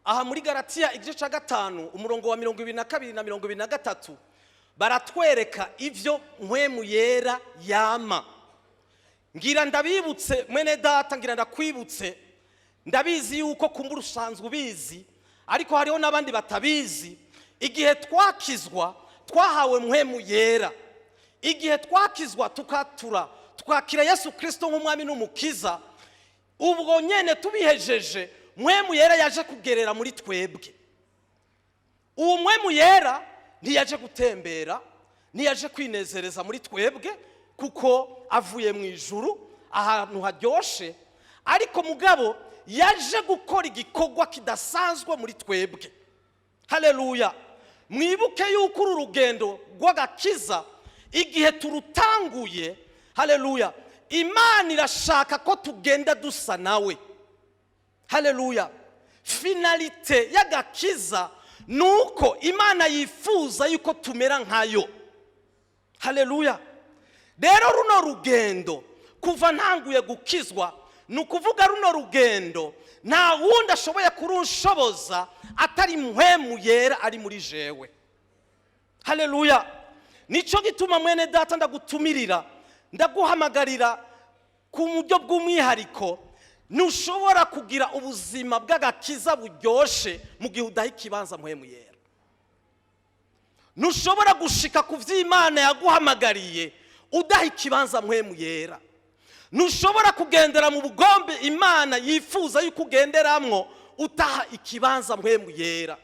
Aha muri Galatiya igice cya 5, umurongo wa 22 na 23, baratwereka ibyo Mpwemu Yera yama. Ngira ndabibutse, mwene data, ngira ndakwibutse. Ndabizi yuko kumbura usanzwe ubizi, ariko hariho n'abandi batabizi. Igihe twakizwa, twahawe Mpwemu Yera. Igihe twakizwa, tukatura, twakira Yesu Kirisito nk'Umwami n'Umukiza, ubwo nyene tubihejeje, Mpwemu Yera yaje kugerera muri twebwe. Uwo Mpwemu Yera ntiyaje gutembera, ntiyaje kwinezereza muri twebwe, kuko avuye mu ijuru ahantu haryoshe, ariko mugabo yaje gukora igikorwa kidasanzwe muri twebwe. Haleluya! Mwibuke yuko uru rugendo rw'agakiza, igihe turutanguye, haleluya, Imana irashaka ko tugenda dusa nawe. Haleluya! Finalité y'agakiza ni uko Imana yifuza yuko tumera nkayo. Haleluya! Rero runo rugendo, kuva ntanguye gukizwa, ni ukuvuga runo rugendo nta wundi ashoboye kurunshoboza atari Mpwemu Yera ari muri jewe. Haleluya! Nicyo gituma, mwene data, ndagutumirira, ndaguhamagarira ku buryo bw'umwihariko: ntushobora kugira ubuzima bw'agakiza buryoshe mu gihe udaha ikibanza Mpwemu Yera. Ntushobora gushika ku by'Imana yaguhamagariye udaha ikibanza Mpwemu Yera. Ntushobora kugendera mu bugombe Imana yifuza yuko ugenderamwo utaha ikibanza Mpwemu Yera.